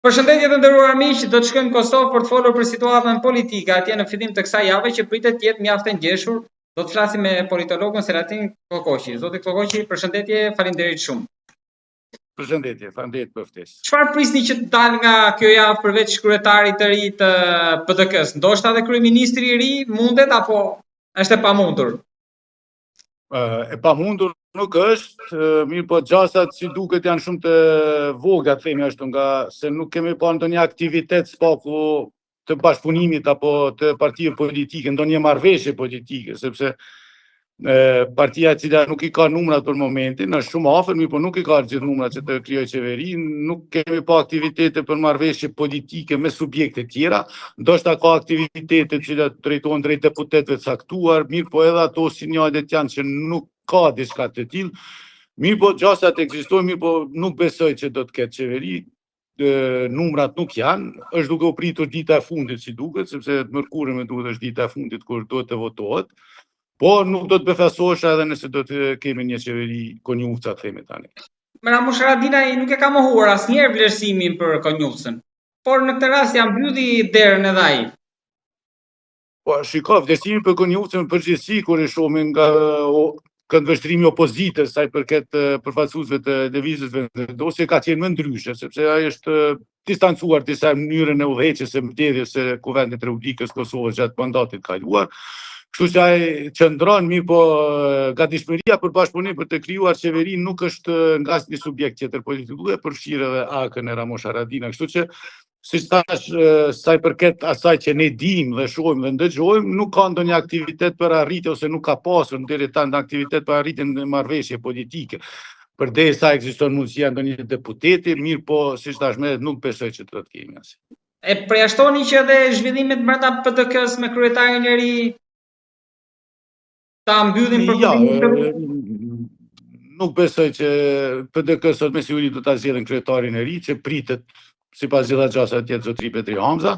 Përshëndetje të nderuar miq, do të shkojmë në Kosovë për të folur për situatën politike atje në fillim të kësaj jave që pritet të jetë mjaft e ngjeshur. Do të flasim me politologun Selatin Kllokoqi. Zoti Kllokoqi, përshëndetje, faleminderit shumë. Përshëndetje, faleminderit për ftesë. Çfarë prisni që të dalë nga kjo javë përveç kryetarit të ri të PDK-së? Ndoshta edhe kryeministri i ri mundet apo është e pamundur? E pamundur nuk është, mirëpo gjasat si duket janë shumë të vogla, të themi ashtu nga se nuk kemi pa ndonjë aktivitet së paku të bashkëpunimit apo të partive politike, ndonjë marrëveshje politike, sepse partia e cila nuk i ka numrat për momentin, është shumë afër, mirëpo nuk i ka gjithë numrat që të krijojë qeveri, nuk kemi pa aktivitete për marrëveshje politike me subjekte tjera, ndoshta ka aktivitete të cilat drejtohen drejt deputetëve të caktuar, mirëpo edhe ato sinjalet janë që nuk ka diçka të tillë. Mirëpo gjasat ekzistojnë, mirëpo nuk besoj që do të ketë qeveri, numrat nuk janë, është duke u pritur dita e fundit si duket, sepse të mërkurën më duket është dita e fundit kur duhet të votohet. Por nuk do të befasohesha edhe nëse do të kemi një qeveri Konjufca, të themi tani. Ramush Haradinaj nuk e ka mohuar asnjëherë vlerësimin për Konjufcën, por në këtë rast ia mbylli derën edhe ai. Po, shiko, vlerësimi për Konjufcën në përgjithësi kur e shohim nga këndvështrimi i opozitës sa i përket përfaqësuesve të Lëvizjes Vetëvendosje ka qenë më ndryshe, sepse ai është distancuar disa në mënyrën e udhëheqjes së mbledhjes së Kuvendit të Republikës së Kosovës gjatë mandatit të kaluar. Kështu që ai qëndron, mirëpo gatishmëria për bashkëpunim për të krijuar qeveri nuk është nga asnjë subjekt tjetër politik, duke përfshirë edhe AAK-në e Ramush Haradinaj. Kështu që Siç thashë, sa i përket asaj që ne dimë dhe shohim dhe ndëgjojmë, nuk ka ndonjë aktivitet për arritje ose nuk ka pasur deri tani aktivitet për arritjen e marrëveshje politike. Përderisa ekziston mundësia ndonjë deputeti, mirëpo, siç thashë më nuk besoj që do të kemi asnjë. E përjashtoni që edhe zhvillimet brenda PDK-së me kryetarin e ri ta mbyllin për ja, nuk besoj që PDK sot me siguri do ta zgjedhin kryetarin e ri që pritet sipas gjitha gjasave të jetë zotëri Bedri Hamza.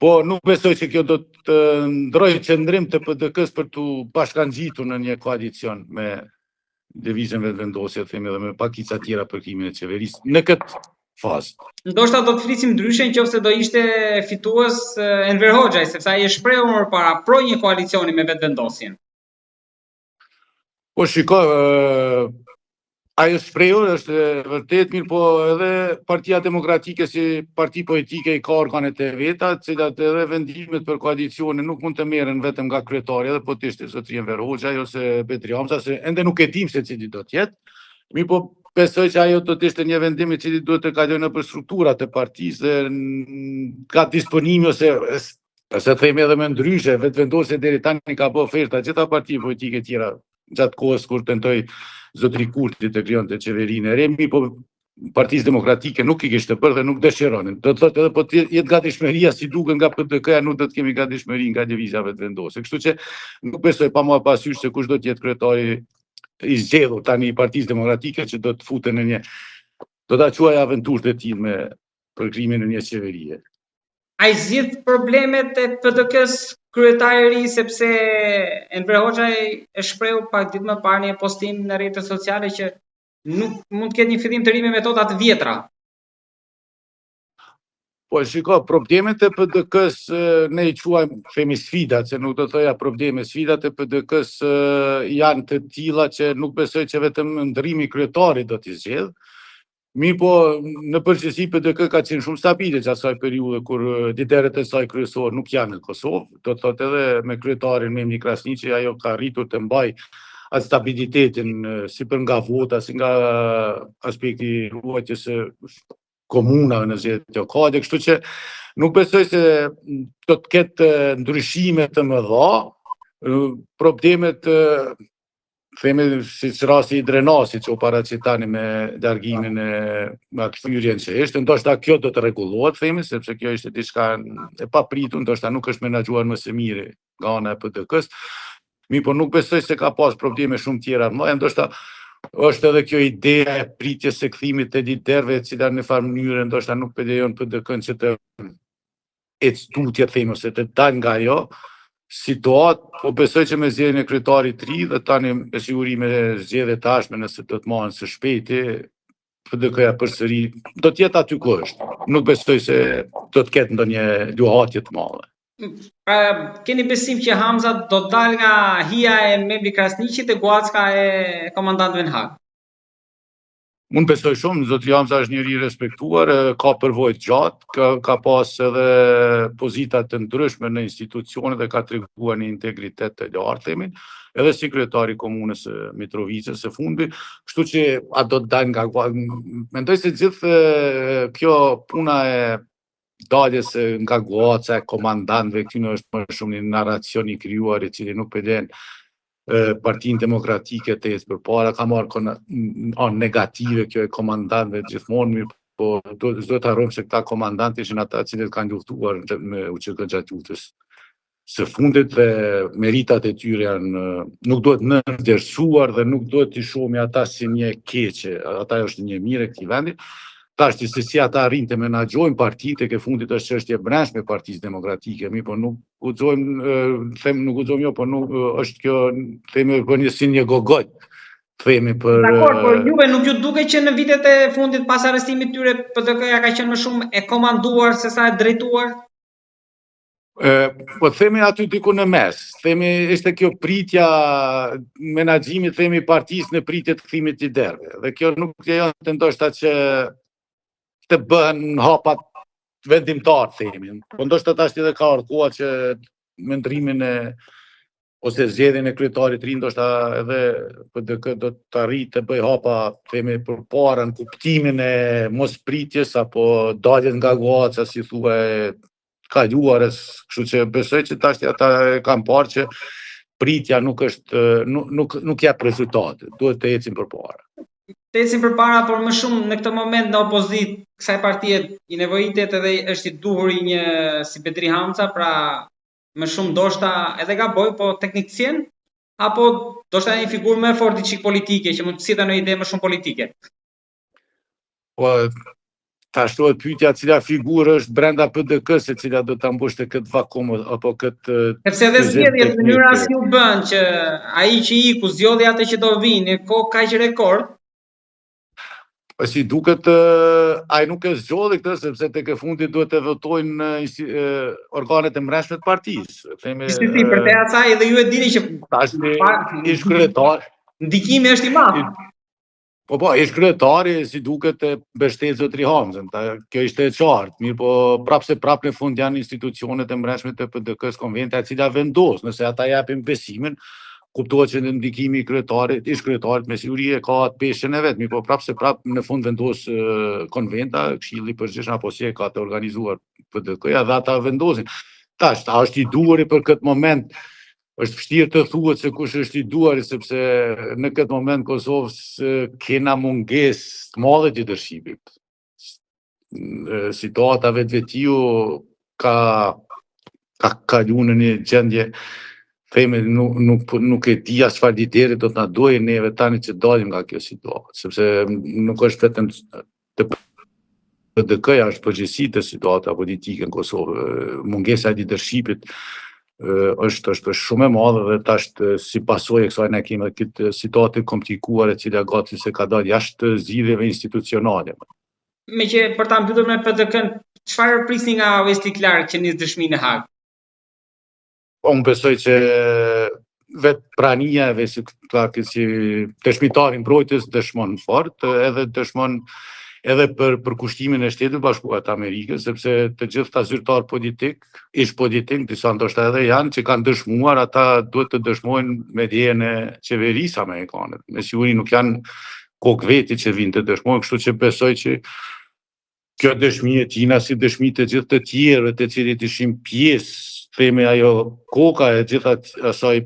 Po nuk besoj që kjo do të ndrojë qëndrim të PDK-së për t'u bashkangjitur në një koalicion me Lëvizjen Vetëvendosje, themi edhe me pakica tjera për krijimin e qeverisë në këtë fazë. Ndoshta do të flisim ndryshe nëse do ishte fitues Enver Hoxhaj, sepse ai është shprehur më parë pro një koalicioni me Vetëvendosjen. Po shiko, ai është shprehur, është e vërtetë, mirëpo edhe Partia Demokratike si parti politike i ka organet e veta, të cilat edhe vendimet për koalicione nuk mund të merren vetëm nga kryetari, edhe po të ishte zotëri Enver Hoxhaj ose Bedri Hamza, se ende nuk e dimë se cili do të jetë. Mirëpo besoj që ajo do të ishte një vendim i cili duhet të kalojë nëpër strukturat e partisë dhe ka disponimi ose ose themi edhe më ndryshe, Vetëvendosje deri tani ka bërë oferta gjitha partive politike tjera gjatë kohës kur tentoi zotëri Kurti të krijonte qeverinë e re, mirëpo Partisë Demokratike nuk i kishte bërë dhe nuk dëshironin. Do të thotë edhe po të jetë gatishmëria si duket nga PDK-ja nuk do të kemi gatishmëri nga Lëvizja Vetëvendosje. Kështu që nuk besoj pa marrë parasysh se kush do të jetë kryetari i zgjedhur tani i Partisë Demokratike që do të futen në një do ta quaj aventurë të tillë me për krijimin e një qeverie. A i zgjidh problemet e PDK-së kryetari i ri sepse Enver Hoxhaj e shprehu pak ditë më parë në një postim në rrjetet sociale që nuk mund të ketë një fillim të ri me metoda të vjetra. Po shiko, problemet e PDK-së ne i quajmë themi sfidat, se nuk do thoja probleme, sfidat e PDK-së janë të tilla që nuk besoj që vetëm ndërrimi i kryetarit do t'i zgjedh. Mirëpo, në përgjithësi PDK ka qenë shumë stabile gjatë asaj periudhe kur liderët e saj kryesorë nuk janë në Kosovë, do të thotë edhe me kryetarin Memli Krasniqi ajo ka arritur të mbajë atë stabilitetin si për nga vota, si nga aspekti i ruajtjes së komunave në zgjedhjet lokale, kështu që nuk besoj se do të ketë ndryshime të mëdha, problemet themi si rasti i Drenasit që u paraqit tani me largimin e me kthyerjen që ishte, ndoshta kjo do të rregullohet themi sepse kjo ishte diçka e papritur, ndoshta nuk është menaxhuar më së miri nga ana e PDK-së. Mirëpo nuk besoj se ka pas probleme shumë tjera më, ndoshta është edhe kjo ideja e pritjes së kthimit të liderëve, e cila në farë mënyre ndoshta nuk po lejon PDK-në që të ecë tutje themi ose të dalë nga ajo situatë, po besoj që me zgjedhjen e kryetarit të ri dhe tani me siguri me zgjedhjet e ardhshme nëse do të mbahen së shpejti, PDK-ja përsëri do të jetë aty ku është. Nuk besoj se do të ketë ndonjë luhatje të madhe. Pra, keni besim që Hamza do të dalë nga hija e Memli Krasniqit dhe guacka e komandantëve në Hagë? Unë besoj shumë, zotri Hamza është njeri i respektuar, ka përvojë të gjatë, ka, ka pas edhe pozita të ndryshme në institucione dhe ka treguar një integritet të lartë, themi, edhe si kryetar i komunës së Mitrovicës së fundi, kështu që a do të dalë nga mendoj se gjithë kjo puna e daljes nga guaca e komandantëve këtyne është më shumë një narracion i krijuar i cili nuk po e len Partinë Demokratike të ecë përpara, ka marrë anë negative kjo e komandantëve gjithmonë, mirëpo s'duhet të harrojmë se këta komandantë ishin ata të cilët kanë luftuar me UÇK gjatë luftës së fundit dhe meritat e tyre janë nuk duhet nënvlerësuar dhe nuk duhet t'i shohim ata si një keqe, ata është një mirë e këtij vendi. Tashti se si ata arrijnë të menaxhojnë partitë tek e fundit është çështje e brendshme e Partisë Demokratike, mirëpo nuk guxojmë, them nuk guxojmë jo, po nuk është kjo themi për një si një gogol themi për Dakor, por juve nuk ju duket që në vitet e fundit pas arrestimit të tyre PDK-ja ka qenë më shumë e komanduar se sa e drejtuar? E, po themi aty diku në mes, themi ishte kjo pritja, menaxhimi themi partisë në pritje të kthimit të liderëve. Dhe kjo nuk lejon të ndoshta që të bëhen hapat vendimtar, themi. Po ndoshta tashti edhe ka ardhur koha që me ndrimin e ose zgjedhjen e kryetarit të ri, ndoshta edhe PDK do të arrijë të bëjë hapa, themi, përpara në kuptimin e mospritjes apo daljes nga guaca, si thua, e kaluarës, kështu që besoj që tashti ata e kanë parë që pritja nuk është nuk nuk nuk jep rezultate, duhet të ecin përpara. Të ecin përpara, por më shumë në këtë moment në opozitë kësaj partie i nevojitet edhe është i duhuri një si Bedri Hamza, pra më shumë ndoshta edhe gaboj, po teknicien apo ndoshta një figurë më e fortë çik politike që mund të sjellë një ide më shumë politike. Po ta shtrohet pyetja cila figurë është brenda PDK-së e cila do ta mbushte këtë vakum apo këtë Sepse edhe zgjedhjet në mënyra si u bën që ai që iku zgjodhi atë që do vijë në kohë kaq rekord. Po si duket ai nuk e zgjodhi këtë sepse tek e fundit duhet të votojnë organet e mbrendshme të partisë. Themi si si për te asaj edhe ju e dini që tash ish kryetar ndikimi është i madh. Po po, ish kryetari si duket e mbështet zotri Hamzën, ta, kjo ishte e qartë, mirëpo prapë se prapë në fund janë institucionet e mbrendshme të PDK-së, konventa e cila vendos, nëse ata japin besimin, kuptohet që ndikimi i kryetarit, ish kryetarit me siguri e ka atë peshën e vet, mirëpo prapë se prapë në fund vendos konventa, këshilli i përgjithshëm apo si e ka të organizuar PDK-ja dhe ata vendosin. Tash, a është i duhuri për këtë moment Është vështirë të thuhet se kush është i duhuri, sepse në këtë moment Kosovës kena mungesë të madhe të leadershipit. Situata vetvetiu ka ka kalu në një gjendje themi nuk nuk nuk e di as çfarë lideri do të na duhej neve tani që dalim nga kjo situatë, sepse nuk është vetëm te PDK-ja është përgjithësi te situata politike në Kosovë, mungesa e leadershipit është është shumë e madhe dhe tash si pasojë e kësaj ne kemi edhe këtë situatë të komplikuar e cila gati se ka dalë jashtë zgjidhjeve institucionale. Meqë për ta mbyllur me PDK-n, çfarë prisni nga Wesley Clark që nis dëshminë në Hagë? Po, unë besoj që vetë prania e Wesley Clarkit si dëshmitar i mbrojtjes dëshmon fort, edhe dëshmon edhe për përkushtimin e Shteteve të Bashkuara të Amerikës, sepse të gjithë këta zyrtarë politik, ish politik, disa ndoshta edhe janë që kanë dëshmuar, ata duhet të dëshmojnë me lejen e qeverisë amerikane. Me siguri nuk janë kokë veti që vijnë të dëshmojnë, kështu që besoj që Kjo dëshmi e tina si dëshmi të gjithë të tjerëve të cilët ishin pjesë, themi ajo koka e gjithë asaj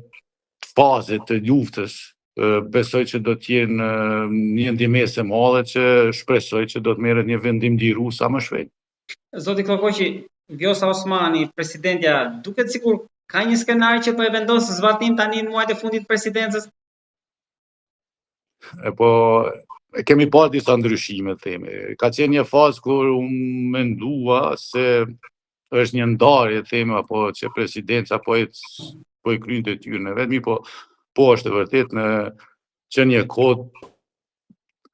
faze të luftës, besoj që do të jenë një ndihmesë e madhe që shpresoj që do të merret një vendim lirues sa më shpejt. Zoti Kllokoqi, Vjosa Osmani, presidentja, duket sikur ka një skenar që po e vendos në zbatim tani në muajt e fundit të presidencës? E po, e kemi pa disa ndryshime, themi. Ka qenë një fazë kur u mendua se është një ndarje, themi, apo që presidenca po e, po e kryen detyrën e vet, mirëpo, po është e vërtetë në që një kohë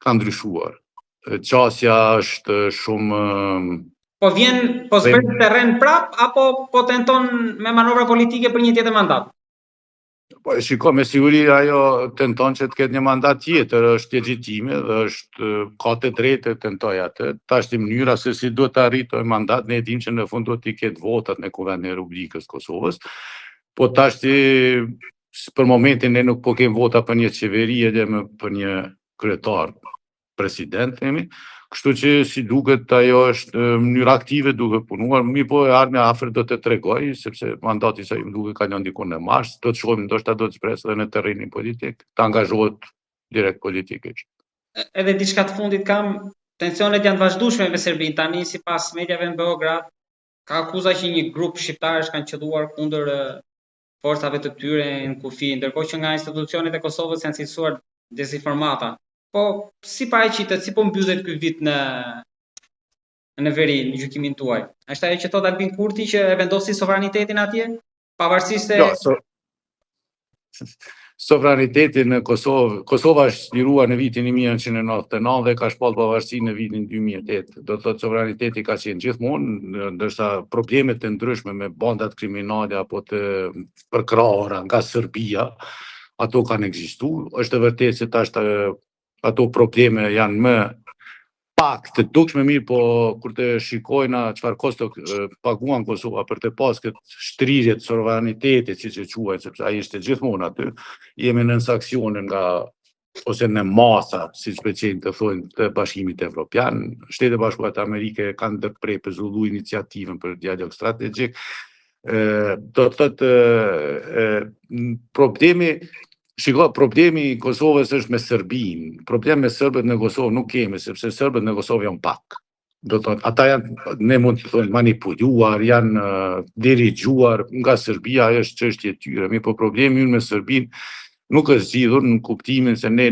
ka ndryshuar. Qasja është shumë Po vjen, po zbret në terren prap apo po tenton me manovra politike për një tjetër mandat? Po e shiko, me siguri ajo tenton që të ketë një mandat tjetër, është legjitime dhe është ka të drejtë të tentojë atë. Tashti mënyra se si duhet të arrijë atë mandat, ne e dimë që në fund duhet t'i ketë votat në Kuvendin e Republikës së Kosovës. Po tashti për momentin ne nuk po kemi vota për një qeveri edhe më për një kryetar president, themi, kështu që si duket ajo është në mënyrë aktive duke punuar, mirëpo e ardhmja e afërt do të tregojë, sepse mandati i saj më duket kalon diku në mars, do të shohim ndoshta do të zbresë edhe në terrenin politik, të angazhohet direkt politikisht. Edhe diçka të fundit kam, tensionet janë të vazhdueshme me Serbinë tani sipas mediave në Beograd, ka akuza që një grup shqiptarësh kanë qëlluar kundër forcave të tyre në kufi, ndërkohë që nga institucionet e Kosovës janë cilësuar dezinformata. Po si paraqitet, si po mbyllet ky vit në në veri, në gjykimin tuaj? Është ajo që thotë Albin Kurti që e vendosi sovranitetin atje, pavarësisht se jo, so, Sovraniteti në Kosovë, Kosova është çliruar në vitin 1999 dhe ka shpallë pavarësinë në vitin 2008. Do të thotë sovraniteti ka qenë gjithmonë, ndërsa problemet e ndryshme me bandat kriminale apo të përkrahura nga Serbia, ato kanë ekzistuar. Është e vërtetë se tash ato probleme janë më pak të dukshme mirëpo kur të shikojna çfarë kosto paguan Kosova për të pas këtë shtrirje të sovranitetit, siç e quajnë, sepse ai ishte gjithmonë aty, jemi nën sanksione nga ose në masa, siç pëlqejnë të thonë, të Bashkimit Evropian. Shtetet e Bashkuara të Amerikës kanë ndërpre pezullu iniciativën për dialog strategjik. Do të thotë problemi Shiko, problemi i Kosovës është me Serbinë. Problem me serbët në Kosovë nuk kemi, sepse serbët në Kosovë janë pak. Do të thotë, ata janë, ne mund të thonë, manipuluar, janë dirigjuar nga Serbia, ajo është çështje e tyre. Mirëpo problemi ynë me Serbinë nuk është zgjidhur në kuptimin se ne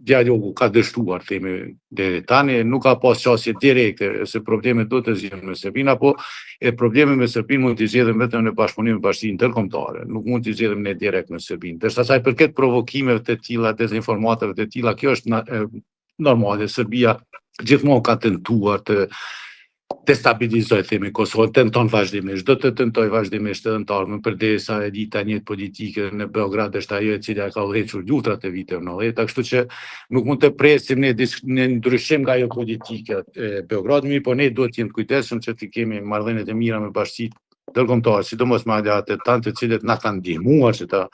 dialogu ka dështuar, themi deri tani, nuk ka pas qasje direkte se problemet duhet të zgjidhen me Serbinë, apo e problemet me Serbinë mund t'i zgjidhim vetëm në bashkëpunim me bashkësinë ndërkombëtare, nuk mund t'i zgjidhim ne direkt me Serbinë. Ndërsa sa i përket provokimeve të tilla, dezinformatave të tilla, kjo është normale, Serbia gjithmonë ka tentuar të destabilizojë, themi, Kosovën, tenton vazhdimisht, do të tentojë vazhdimisht edhe në të ardhmen, përderisa elita e njëjtë politike në Beograd është ajo e cila ka udhëhequr luftrat e viteve 90, kështu që nuk mund të presim ne një ndryshim nga ajo politikë e Beogradit, mirëpo ne duhet të jemi të kujdesshëm që të kemi marrëdhënie të mira me bashkësitë ndërkombëtare, sidomos me aleatët tanë, të cilët na kanë ndihmuar që ta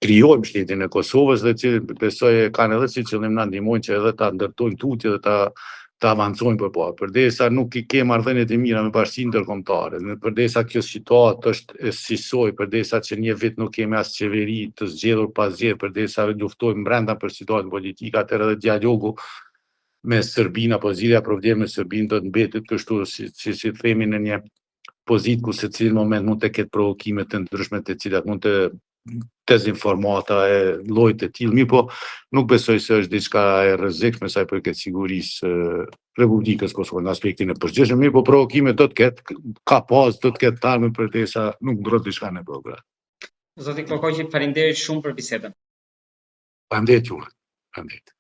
krijojmë shtetin e Kosovës dhe që besoj e kanë edhe si qëllim na ndihmojnë që edhe ta ndërtojmë tutje dhe ta të avancojmë përpara. Përderisa nuk i ke marrëdhëniet e mira me bashkësinë ndërkombëtare, përderisa kjo situatë është e kësisoj, përderisa që një vit nuk kemi as qeveri të zgjedhur pa zgjedhje, përderisa luftojmë brenda për situatën politike, atëherë edhe dialogu me Serbinë apo zgjidhja e problemit me Serbinë do të mbetet kështu si si, si themi në një pozitë ku secilin moment mund të ketë provokime të ndryshme të cilat mund të dezinformata e llojit të tillë, mirëpo nuk besoj se është diçka e rrezikshme sa i përket sigurisë së Republikës së Kosovës në aspektin e përgjithshëm, mirëpo provokime do të ketë, ka pas, do të ketë të ardhmen përderisa nuk ndërron diçka në Beograd. Zoti Kllokoqi, faleminderit shumë për bisedën. Faleminderit juve. Faleminderit.